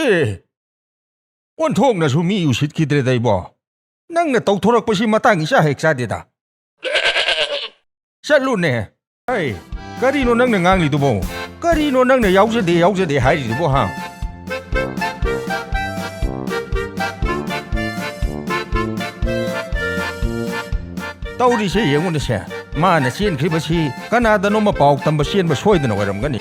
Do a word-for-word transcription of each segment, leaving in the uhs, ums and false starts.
ꯑꯦ, ꯑꯣꯟꯊꯣꯛꯅꯁꯨ ꯃꯤ ꯎꯁꯤꯠꯈꯤꯗ꯭ꯔꯦꯗ ꯏꯕꯣ꯫ ꯅꯪꯅ ꯇꯧꯊꯣꯔꯛꯄꯁꯤ ꯃꯇꯥꯡ ꯏꯆꯥ ꯍꯦꯛ ꯆꯥꯗꯦꯗ꯫ ꯆꯠꯂꯨꯅꯦ꯫ ꯑꯩ, ꯀꯔꯤꯅꯣ ꯅꯪꯅ ꯉꯥꯡꯂꯤꯗꯨꯕꯣ? ꯀꯔꯤꯅꯣ ꯅꯪꯅ ꯌꯥꯎꯖꯗꯦ, ꯌꯥꯎꯖꯗꯦ ꯍꯥꯏꯔꯤꯗꯨꯕꯣ, ꯍꯥ? ꯇꯧꯔꯤꯁꯦ ꯌꯦꯡꯉꯨꯅꯦꯁꯦ꯫ ꯃꯥꯅ ꯆꯦꯟꯈ꯭ꯔꯤꯕꯁꯤ ꯀꯅꯥꯗꯅꯣꯃ ꯄꯥꯎ ꯇꯝꯕ ꯆꯦꯟꯕ ꯁꯣꯏꯗꯅ ꯑꯣꯏꯔꯝꯒꯅꯤ꯫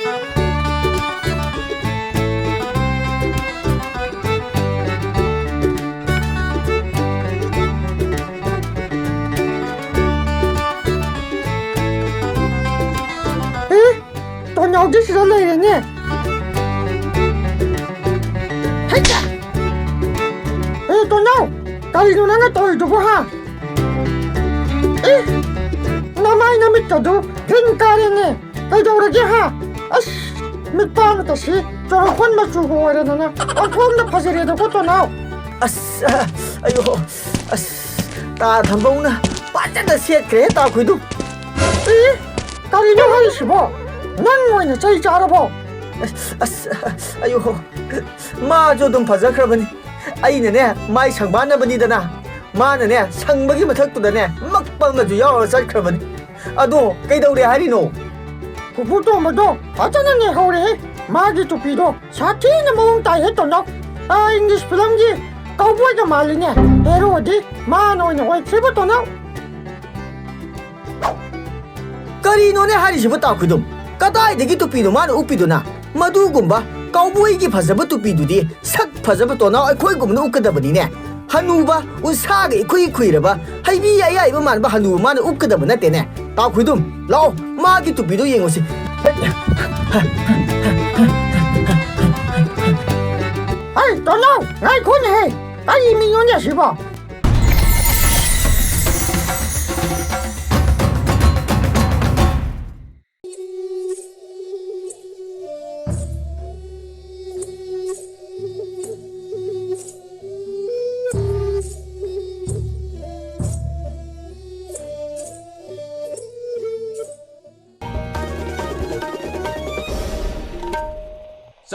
ꯑꯦ, ꯇꯣꯟꯅꯥꯎꯗꯤ ꯁꯤꯗ ꯂꯩꯔꯦꯅꯦ꯫ ꯍꯩꯇ! ꯑꯦ, ꯇꯣꯟꯅꯥꯎ, ꯀꯔꯤꯅꯣ ꯅꯪꯅ ꯇꯧꯔꯤꯗꯨꯕꯣ, ꯍꯥ? ꯑꯦ, ꯅꯃꯥꯏ ꯅꯃꯤꯠꯀꯗꯨ ꯒ꯭ꯔꯤꯟ ꯀꯥꯔꯦꯅꯦ꯫ ꯀꯩꯗꯧꯔꯒꯦ, ꯍꯥ? ꯑꯁ, ꯃꯤꯠꯄꯥꯟꯒꯁꯤ ꯆꯣꯔꯣꯐꯣꯟ ꯃꯆꯨꯒ ꯑꯣꯏꯔꯗꯅ ꯑꯣꯟꯊꯣꯛꯅ ꯐꯖꯔꯦꯗꯀꯣ, ꯇꯣꯟꯅꯥꯎ꯫ ꯑꯁ, ꯑ, ꯑꯌꯣ, ꯑꯁ, ꯇꯥ ꯊꯝꯕꯧꯅ ꯐꯖꯅ ꯁꯦꯠꯈ꯭ꯔꯦ, ꯇꯥ ꯈꯣꯏꯗꯨ꯫ ꯑꯦ, ꯀꯔꯤꯅꯣ ꯍꯥꯏꯔꯤꯁꯤꯕꯣ? ꯅꯪ ꯑꯣꯏꯅ ꯆꯩ ꯆꯥꯔꯕꯣ? ꯑꯁ, ꯑꯁ, ꯑꯌꯣ, ꯃꯥꯁꯨ ꯑꯗꯨꯝ ꯐꯖꯈ꯭ꯔꯕꯅꯤ꯫ ꯑꯩꯅꯅꯦ, ꯃꯥꯏ ꯁꯪꯕꯥꯟꯅꯕꯅꯤꯗꯅ꯫ ꯃꯥꯅꯅꯦ, ꯁꯪꯕꯒꯤ ꯃꯊꯛꯇꯨꯗꯅꯦ, ꯃꯛꯄ ꯑꯃꯁꯨ ꯌꯥꯎꯔ ꯆꯠꯈ꯭ꯔꯕꯅꯤ꯫ ꯑꯗꯣ ꯀꯩꯗꯧꯔꯦ ꯍꯥꯏꯔꯤꯅꯣ? ꯄꯨꯄꯨ ꯇꯣꯝꯕꯗꯣ ꯐꯖꯅ ꯅꯩꯍꯧꯔꯦꯍꯦ꯫ ꯃꯥꯒꯤ ꯇꯨꯄꯤꯗꯣ ꯁꯥꯊꯤꯅ ꯃꯑꯣꯡ ꯇꯥꯏꯍꯦ, ꯇꯣꯟꯅꯥꯎ꯫ ꯑꯥ, ꯏꯪꯂꯤꯁ ꯐꯤꯂꯝꯒꯤ ꯀꯧꯕꯣꯏꯒ ꯃꯥꯜꯂꯤꯅꯦ꯫ ꯍꯦꯔꯣꯗꯤ ꯃꯥꯅ ꯑꯣꯏꯅ ꯑꯣꯏꯈ꯭ꯔꯦꯕ, ꯇꯣꯟꯅꯥꯎ꯫ ꯀꯔꯤꯅꯣꯅꯦ ꯍꯥꯏꯔꯤꯁꯤꯕꯨ, ꯇꯥ ꯈꯣꯏꯗꯨꯝ? ꯀꯗꯥꯏꯗꯒꯤ ꯇꯨꯄꯤꯅꯣ ꯃꯥꯅ ꯎꯞꯄꯤꯗꯨꯅ? ꯃꯗꯨꯒꯨꯝꯕ ꯀꯥꯎꯕꯣꯏꯒꯤ ꯐꯖꯕ ꯇꯨꯄꯤꯗꯨꯗꯤ ꯁꯛ ꯐꯖꯕ ꯇꯣꯟꯅꯥꯎ ꯑꯩꯈꯣꯏꯒꯨꯝꯕꯅ ꯎꯞꯀꯗꯕꯅꯤꯅꯦ꯫ ꯍꯅꯨꯕ, ꯎꯟꯁꯥꯒ ꯏꯈꯨꯏ ꯈꯨꯏꯔꯕ, ꯍꯩꯕꯤ ꯑꯌꯥꯏꯕ ꯃꯥꯟꯕ ꯍꯅꯨꯕ ꯃꯥꯅ ꯎꯞꯀꯗꯕ ꯅꯠꯇꯦꯅꯦ꯫ ꯇꯥ ꯈꯣꯏꯗꯨꯝ, ꯂꯥꯛꯑꯣ, ꯃꯥꯒꯤ ꯇꯨꯄꯤꯗꯣ ꯌꯦꯡꯉꯨꯁꯤ꯫ ꯍꯩ, ꯇꯣꯟꯅꯥꯎ, ꯉꯥꯏꯈꯣꯅꯦꯍꯦ꯫ ꯀꯔꯤ ꯃꯤꯅꯣꯅꯦ ꯑꯁꯤꯕꯣ?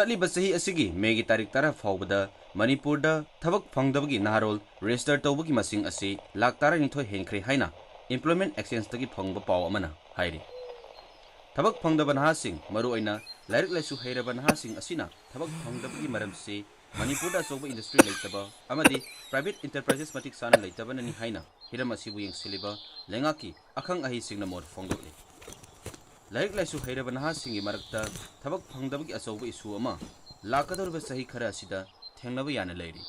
ꯆꯠꯂꯤꯕ ꯆꯍꯤ ꯑꯁꯤꯒꯤ ꯃꯦꯒꯤ ꯇꯥꯔꯤꯛ ꯇꯔꯥ ꯐꯥꯎꯕꯗ ꯃꯅꯤꯄꯨꯔꯗ ꯊꯕꯛ ꯐꯪꯗꯕꯒꯤ ꯅꯍꯥꯔꯣꯜ ꯔꯦꯖꯤꯁꯇꯔ ꯇꯧꯕꯒꯤ ꯃꯁꯤꯡ ꯑꯁꯤ ꯂꯥꯈ ꯇꯔꯥꯅꯤꯊꯣꯏ ꯍꯦꯟꯈ꯭ꯔꯦ ꯍꯥꯏꯅ Employment Exchangeꯇꯒꯤ ꯐꯪꯕ ꯄꯥꯎ ꯑꯃꯅ ꯍꯥꯏꯔꯤ꯫ ꯊꯕꯛ ꯐꯪꯗꯕ ꯅꯍꯥꯁꯤꯡ, ꯃꯔꯨꯑꯣꯏꯅ ꯂꯥꯏꯔꯤꯛ ꯂꯥꯏꯁꯨ ꯍꯩꯔꯕ ꯅꯍꯥꯁꯤꯡ ꯑꯁꯤꯅ ꯊꯕꯛ ꯐꯪꯗꯕꯒꯤ ꯃꯔꯝꯁꯤ ꯃꯅꯤꯄꯨꯔꯗ ꯑꯆꯧꯕ industry ꯂꯩꯇꯕ ꯑꯃꯗꯤ private enterprises ꯃꯇꯤꯛ ꯆꯥꯅ ꯂꯩꯇꯕꯅꯅꯤ ꯍꯥꯏꯅ ꯍꯤꯔꯝ ꯑꯁꯤꯕꯨ ꯌꯦꯡꯁꯤꯜꯂꯤꯕ ꯂꯩꯉꯥꯛꯀꯤ ꯑꯈꯪ ꯑꯍꯩꯁꯤꯡꯅ ꯃꯣꯠ ꯐꯣꯡꯗꯣꯛꯂꯤ꯫ ꯂꯥꯏꯔꯤꯛ ꯂꯥꯏꯁꯨ ꯍꯩꯔꯕ ꯅꯍꯥꯁꯤꯡꯒꯤ ꯃꯔꯛꯇ ꯊꯕꯛ ꯐꯪꯗꯕꯒꯤ ꯑꯆꯧꯕ issue ꯑꯃ ꯂꯥꯛꯀꯗꯧꯔꯤꯕ ꯆꯍꯤ ꯈꯔ ꯑꯁꯤꯗ ꯊꯦꯡꯅꯕ ꯌꯥꯅ ꯂꯩꯔꯤ꯫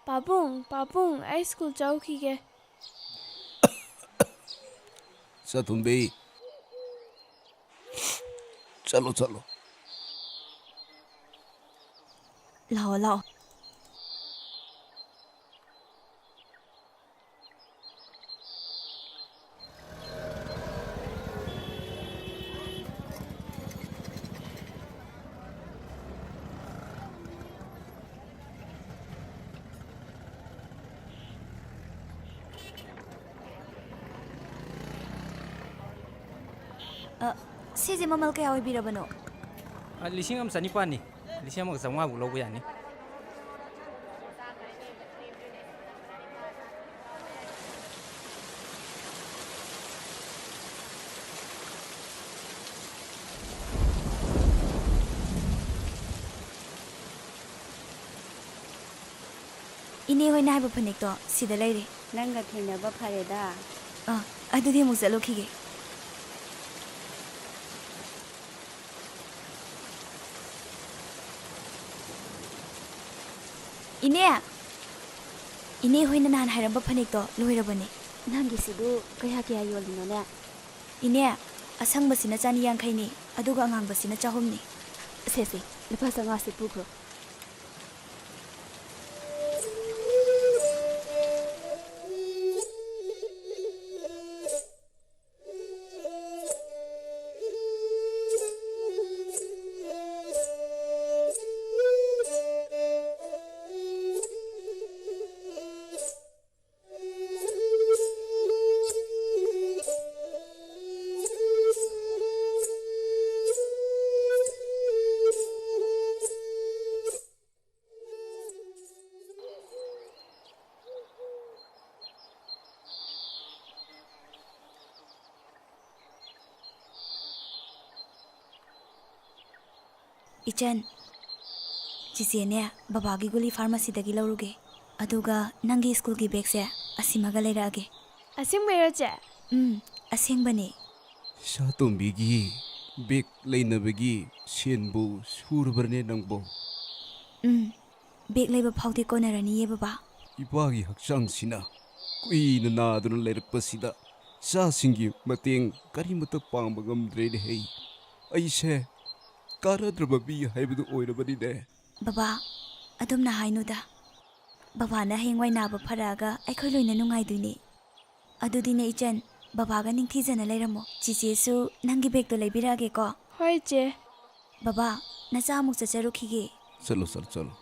ꯄꯥꯕꯨꯡ, ꯄꯥꯕꯨꯡ, ꯑꯩ ꯁ꯭ꯀꯨꯜ ꯆꯧꯈꯤꯒꯦ꯫ ꯆꯥꯊꯨꯝꯕꯤ, ꯆꯠꯂꯣ, ꯆꯠꯂꯣ꯫ ꯂꯥꯛꯑꯣ, ꯂꯥꯛꯑꯣ꯫ ꯑ, ꯁꯤꯁꯦ ꯃꯃꯜ ꯀꯌꯥ ꯑꯣꯏꯕꯤꯔꯕꯅꯣ? ꯑ, ꯂꯤꯁꯤꯡ ꯑꯃ ꯆꯅꯤꯄꯥꯟꯅꯤ꯫ ꯂꯤꯁꯤꯡ ꯑꯃꯒ ꯆꯥꯝꯃꯉꯥ ꯐꯥꯎ ꯂꯧꯕ ꯌꯥꯅꯤ꯫ ꯏꯅꯦ ꯍꯣꯏꯅ ꯍꯥꯏꯕ ꯐꯅꯦꯛꯇꯣ ꯁꯤꯗ ꯂꯩꯔꯦ꯫ ꯅꯪꯒ ꯊꯦꯡꯅꯕ ꯐꯔꯦꯗ꯫ ꯑꯥ, ꯑꯗꯨꯗꯤ ꯑꯃꯨꯛ ꯆꯠꯂꯨꯈꯤꯒꯦ꯫ ꯏꯅꯦ! ꯏꯅꯦ ꯍꯣꯏꯅ ꯅꯍꯥꯟ ꯍꯥꯏꯔꯝꯕ ꯐꯅꯦꯛꯇꯣ ꯂꯣꯏꯔꯕꯅꯦ꯫ ꯅꯪꯒꯤꯁꯤꯕꯨ ꯀꯌꯥ ꯀꯌꯥ ꯌꯣꯜꯂꯤꯅꯣꯅꯦ? ꯏꯅꯦ, ꯑꯁꯪꯕꯁꯤꯅ ꯆꯅꯤ ꯌꯥꯡꯈꯩꯅꯤ, ꯑꯗꯨꯒ ꯑꯉꯥꯡꯕꯁꯤꯅ ꯆꯍꯨꯝꯅꯤ꯫ ꯁꯦ, ꯁꯦ, ꯂꯨꯄꯥ ꯆꯥꯝꯃꯉꯥꯁꯦ ꯄꯨꯈ꯭ꯔꯣ꯫ ꯏꯆꯟ, ꯆꯤꯆꯦꯅꯦ, ꯕꯕꯥꯒꯤ ꯒꯨꯂꯤ ꯐꯥꯔꯃꯥꯁꯤꯗꯒꯤ ꯂꯧꯔꯨꯒꯦ꯫ ꯑꯗꯨꯒ ꯅꯪꯒꯤ ꯁ꯭ꯀꯨꯜꯒꯤ ꯕꯦꯒꯁꯦ ꯑꯁꯤꯃꯒ ꯂꯩꯔꯛꯑꯒꯦ꯫ ꯑꯁꯦꯡꯕꯩꯔꯣ, ꯆꯦ? ꯎꯝ, ꯑꯁꯦꯡꯕꯅꯦ꯫ ꯁꯥꯇꯣꯝꯕꯤꯒꯤ ꯕꯦꯒ ꯂꯩꯅꯕꯒꯤ ꯁꯦꯟꯕꯨ ꯁꯨꯔꯕ꯭ꯔꯅꯦ ꯅꯪꯕꯣ? ꯎꯝ, ꯕꯦꯒ ꯂꯩꯕ ꯐꯥꯎꯗꯤ ꯀꯣꯟꯅꯔꯅꯤꯌꯦ, ꯕꯕꯥ꯫ ꯏꯄꯥꯒꯤ ꯍꯛꯆꯥꯡꯁꯤꯅ ꯀꯨꯏꯅ ꯅꯥꯗꯨꯅ ꯂꯩꯔꯛꯄꯁꯤꯗ ꯏꯆꯥꯁꯤꯡꯒꯤ ꯃꯇꯦꯡ ꯀꯔꯤꯃꯠꯇ ꯄꯥꯡꯕ ꯉꯝꯗ꯭ꯔꯦꯅꯦ ꯍꯩ꯫ ꯑꯩꯁꯦ ꯀꯥꯟꯅꯗ꯭ꯔꯕ ꯃꯤ ꯍꯥꯏꯕꯗꯨ ꯑꯣꯏꯔꯕꯅꯤꯅꯦ꯫ ꯕꯕꯥ, ꯑꯗꯨꯝꯅ ꯍꯥꯏꯅꯨꯗ꯫ ꯕꯕꯥꯅ ꯍꯌꯦꯡꯋꯥꯏ ꯅꯥꯕ ꯐꯔꯛꯑꯒ ꯑꯩꯈꯣꯏ ꯂꯣꯏꯅ ꯅꯨꯡꯉꯥꯏꯗꯣꯏꯅꯦ꯫ ꯑꯗꯨꯗꯤꯅꯦ ꯏꯆꯟ, ꯕꯕꯥꯒ ꯅꯤꯡꯊꯤꯖꯅ ꯂꯩꯔꯝꯃꯣ꯫ ꯆꯤꯆꯦꯁꯨ ꯅꯪꯒꯤ ꯕꯦꯒꯇꯣ ꯂꯩꯕꯤꯔꯛꯑꯒꯦꯀꯣ꯫ ꯍꯣꯏ, ꯆꯦ꯫ ꯕꯕꯥ, ꯅꯆꯥ ꯑꯃꯨꯛ ꯆꯠꯆꯔꯨꯈꯤꯒꯦ꯫ ꯆꯠꯂꯣ, ꯆꯠꯂꯣ, ꯆꯠꯂꯣ꯫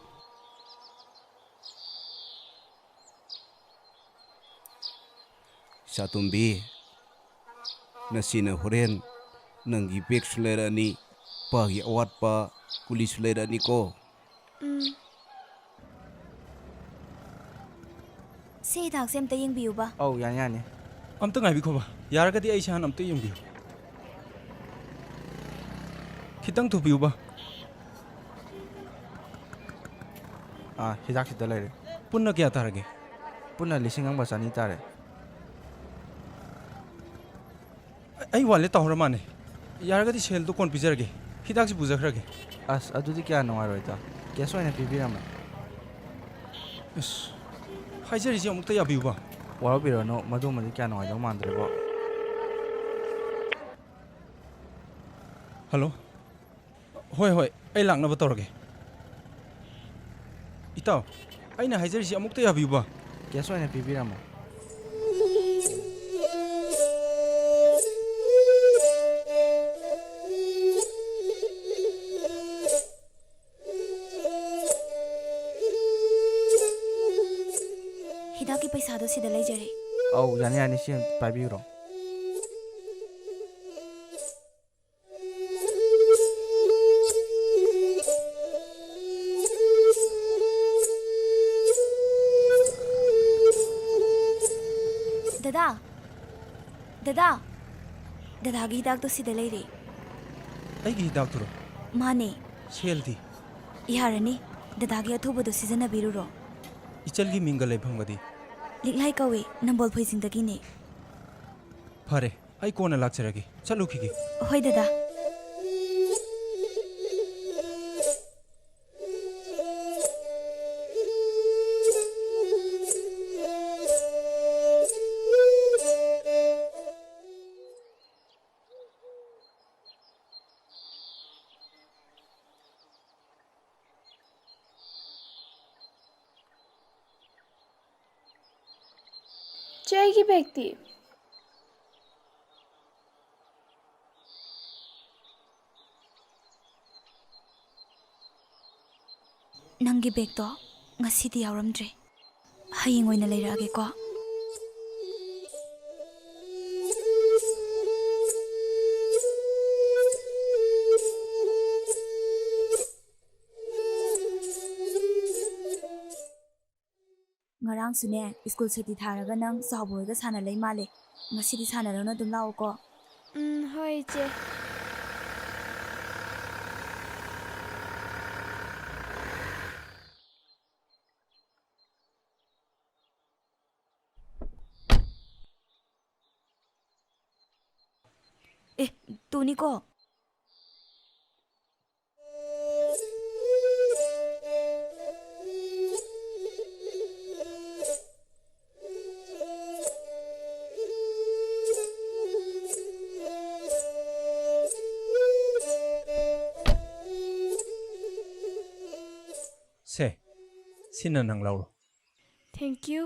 ꯁꯥꯇꯣꯝꯕꯤ, ꯅꯁꯤꯅ ꯍꯣꯔꯦꯟ ꯅꯪꯒꯤ ꯕꯦꯒꯁꯨ ꯂꯩꯔꯛꯑꯅꯤ, ꯏꯄꯥꯒꯤ ꯑꯋꯥꯠꯄ ꯒꯨꯂꯤꯁꯨ ꯂꯩꯔꯛꯑꯅꯤꯀꯣ꯫ ꯎꯝ꯫ ꯁꯤ ꯍꯤꯗꯥꯛꯁꯦ ꯑꯝꯇ ꯌꯦꯡꯕꯤꯌꯨꯕ꯫ ꯑꯧ, ꯌꯥꯅꯤ, ꯌꯥꯅꯤ꯫ ꯑꯝꯇ ꯉꯥꯏꯕꯤꯈꯣꯕ꯫ ꯌꯥꯔꯒꯗꯤ ꯑꯩꯁꯦ ꯍꯥꯟꯅ ꯑꯝꯇ ꯌꯦꯡꯕꯤꯌꯨ꯫ ꯈꯤꯇꯪ ꯊꯨꯕꯤꯌꯨꯕ꯫ ꯑꯥ, ꯍꯤꯗꯥꯛꯁꯤꯗ ꯂꯩꯔꯦ꯫ ꯄꯨꯟꯅ ꯀꯌꯥ ꯇꯥꯔꯒꯦ? ꯄꯨꯟꯅ ꯂꯤꯁꯤꯡ ꯑꯃꯒ ꯆꯅꯤ ꯇꯥꯔꯦ꯫ ꯑꯩ ꯋꯥꯂꯦꯠ ꯇꯥꯍꯧꯔ ꯃꯥꯅꯦ꯫ ꯌꯥꯔꯒꯗꯤ ꯁꯦꯜꯗꯣ ꯀꯣꯟ ꯄꯤꯖꯔꯒꯦ꯫ ꯍꯤꯗꯥꯛꯁꯤ ꯄꯨꯖꯈ꯭ꯔꯒꯦ꯫ ꯑꯁ, ꯑꯗꯨꯗꯤ ꯀꯌꯥ ꯅꯨꯡꯉꯥꯏꯔꯣꯏꯗ꯫ ꯀꯦꯁ ꯑꯣꯏꯅ ꯄꯤꯕꯤꯔꯝꯃꯦ꯫ ꯑꯁ, ꯍꯥꯏꯖꯔꯤꯁꯦ ꯑꯃꯨꯛꯇ ꯌꯥꯕꯤꯌꯨꯕ꯫ ꯋꯥꯔꯧꯕꯤꯔꯅꯨ, ꯃꯗꯨꯃꯗꯤ ꯀꯌꯥ ꯅꯨꯡꯉꯥꯏꯗꯧ ꯃꯥꯟꯗ꯭ꯔꯦꯕꯣ꯫ ꯍꯜꯂꯣ꯫ ꯍꯣꯏ, ꯍꯣꯏ, ꯑꯩ ꯂꯥꯛꯅꯕ ꯇꯧꯔꯒꯦ꯫ ꯏꯇꯥꯎ, ꯑꯩꯅ ꯍꯥꯏꯖꯔꯤꯁꯤ ꯑꯃꯨꯛꯇ ꯌꯥꯕꯤꯌꯨꯕ꯫ ꯀꯦꯁ ꯑꯣꯏꯅ ꯄꯤꯕꯤꯔꯝꯃꯣ꯫ ꯍꯤꯗꯥꯛꯀꯤ ꯄꯩꯁꯥꯗꯣ ꯁꯤꯗ ꯂꯩꯖꯔꯦ꯫ ꯑꯧ, ꯌꯥꯅꯤ, ꯌꯥꯅꯤ, ꯁꯤ ꯑꯝꯇ ꯄꯥꯏꯕꯤꯔꯣ꯫ ꯗꯗꯥ, ꯗꯗꯥ, ꯗꯗꯥꯒꯤ ꯍꯤꯗꯥꯛꯇꯣ ꯁꯤꯗ ꯂꯩꯔꯦ꯫ ꯑꯩꯒꯤ ꯍꯤꯗꯥꯛꯇꯨꯔꯣ? ꯃꯥꯅꯦ꯫ ꯁꯦꯜꯗꯤ? ꯌꯥꯔꯅꯤ, ꯗꯗꯥꯒꯤ ꯑꯊꯨꯕꯗꯣ ꯁꯤꯖꯤꯟꯅꯕꯤꯔꯨꯔꯣ꯫ ꯏꯆꯜꯒꯤ ꯃꯤꯡꯒ ꯂꯩꯐꯝꯒꯗꯤ? ꯂꯤꯛꯂꯥꯏ ꯀꯧꯏ, ꯅꯝꯕꯣꯜ ꯐꯣꯏꯖꯤꯡꯗꯒꯤꯅꯦ꯫ ꯐꯔꯦ, ꯑꯩ ꯀꯣꯟꯅ ꯂꯥꯛꯆꯔꯒꯦ꯫ ꯆꯠꯂꯨꯈꯤꯒꯦ꯫ ꯍꯣꯏ, ꯗꯗꯥ꯫ ꯆꯦ, ꯑꯩꯒꯤ ꯕꯦꯒꯇꯤ? ꯅꯪꯒꯤ ꯕꯦꯒꯇꯣ ꯉꯁꯤꯗꯤ ꯌꯥꯎꯔꯝꯗ꯭ꯔꯦ꯫ ꯍꯌꯦꯡ ꯑꯣꯏꯅ ꯂꯩꯔꯛꯑꯒꯦꯀꯣ꯫ ꯉꯔꯥꯡꯁꯨꯅꯦ, ꯁ꯭ꯀꯨꯜ ꯁꯨꯇꯤ ꯊꯥꯔꯒ ꯅꯪ ꯆꯥꯎꯕ ꯍꯣꯏꯒ ꯁꯥꯟꯅ ꯂꯩ ꯃꯥꯜꯂꯦ꯫ ꯉꯁꯤꯗꯤ ꯁꯥꯟꯅꯔꯅꯨ, ꯑꯗꯨꯝ ꯂꯥꯛꯑꯣꯀꯣ꯫ ꯎꯝ, ꯍꯣꯏ, ꯏꯆꯦ꯫ ꯑꯦ, ꯇꯨꯅꯤꯀꯣ꯫ ꯁꯤꯅ ꯅꯪ ꯂꯧꯔꯣ꯫ Thank you.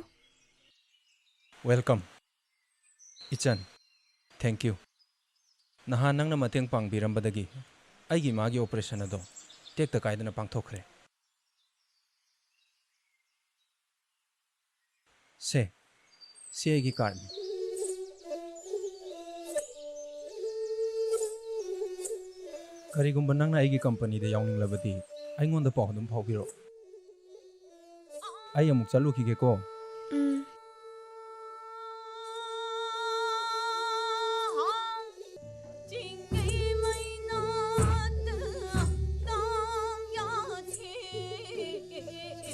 Welcome. ꯏꯆꯟ, thank you. ꯅꯍꯥꯟ ꯅꯪꯅ ꯃꯇꯦꯡ ꯄꯥꯡꯕꯤꯔꯝꯕꯗꯒꯤ ꯑꯩꯒꯤ ꯏꯃꯥꯒꯤ operation ꯑꯗꯣ ꯇꯦꯛꯇ ꯀꯥꯏꯗꯅ ꯄꯥꯡꯊꯣꯛꯈ꯭ꯔꯦ꯫ ꯁꯦ, ꯁꯤ ꯑꯩꯒꯤ cardꯅꯤ꯫ ꯀꯔꯤꯒꯨꯝꯕ ꯅꯪꯅ ꯑꯩꯒꯤ companyꯗ ꯌꯥꯎꯅꯤꯡꯂꯕꯗꯤ ꯑꯩꯉꯣꯟꯗ ꯄꯥꯎ ꯑꯗꯨꯝ ꯐꯥꯎꯕꯤꯔꯛꯑꯣ꯫ ꯑꯩ ꯑꯃꯨꯛ ꯆꯠꯂꯨꯈꯤꯒꯦꯀꯣ꯫ ꯎꯝ꯫